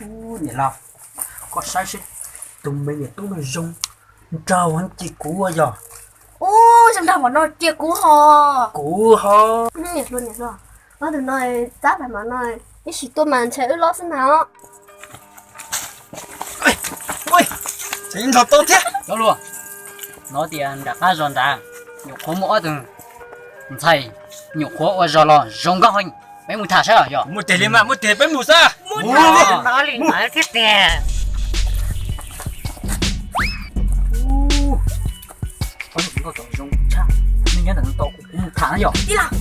Ub, niam laus, koj saib seb tus me niam tub no zoo nraug heev ces kuv ua yog. Ub, zoo nraug npaum no cia kuv ho. Kuv ho. Niam hluas, niam hluas, ob tug no txab tas mam no, ib sim tuaj mas ntshai wb lob xwb na os. Ntog tau thiab. Cov luag, no tias nram qab zos nrad nyuam qhuav muaj ob tug ntxhais nyuam qhuav ua zog los zoo nkauj heev, peb mus tham saib os yog. Muaj tes li mas, muaj tes peb mus xwb. Mus li no thiab tiag. Ob tug nkauj tau zoo tshaj, nej nyob ntawm no tos kuv, kuv mus tham na yog. Tij laug,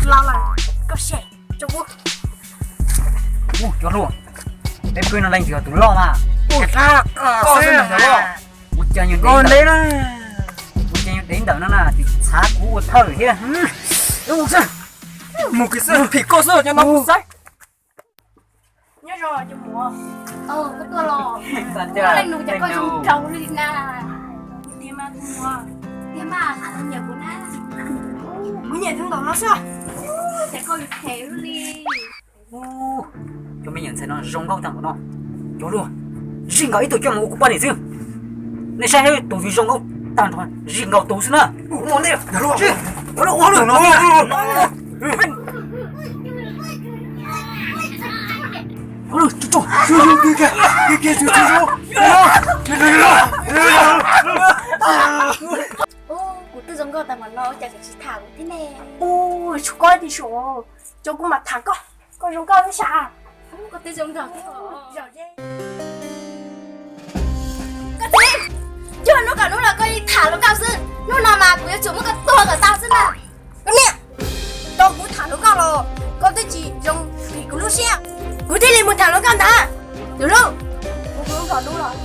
los lawm, koj sem rau kuv. Ub, cov hluas, peb pw no leej twg yog tus loj mas? Koj xwb ntag loj. Ua cas yus dev na, ua cas yus dev ntawm no na, tsis txhav kuv ua thawj thiab. Mus xwb, mus kiag xwb, phim koj xwb, cov no mus xwb. Nyob zoo cov muam. Koj tuaj los, leej nus cas koj zoo nraug li na. Tiag mas kuv muam, tiag mas kuv nyiam kuv na. Kuv nyiam tus ntaum no xwb. Cas koj yuav phem li. Cov me nyuam ntxhais no zoo nkauj tag npaum no. Cov luag, zij nkaus ib tug coj mus ua kuv poj niam xwb. Nej saib tus twg zoo nkauj tag nrho zij nkaus tus xwb na. Ub, kuv twb zoo nkauj tag npaum no cas tsis tham kuv thiab ne. Ub, tshuav koj tiag sav, cov kuv mam tham koj, koj zoo nkauj thiab sav. Koj twb zoo nkauj. Koj txiv, cuag hnub kom hnub los koj yeej tham hluas nkauj xwb, hnub no mas kuv yuav tsum muab koj tua kom tau xwb na. Koj niam, tau kuv tham hluas nkauj los koj twb tsis zoo phim kuv lub siab, kuv thiaj li mus tham hluas nkauj ntag. Tus hlub, kuv mus nplog dub los.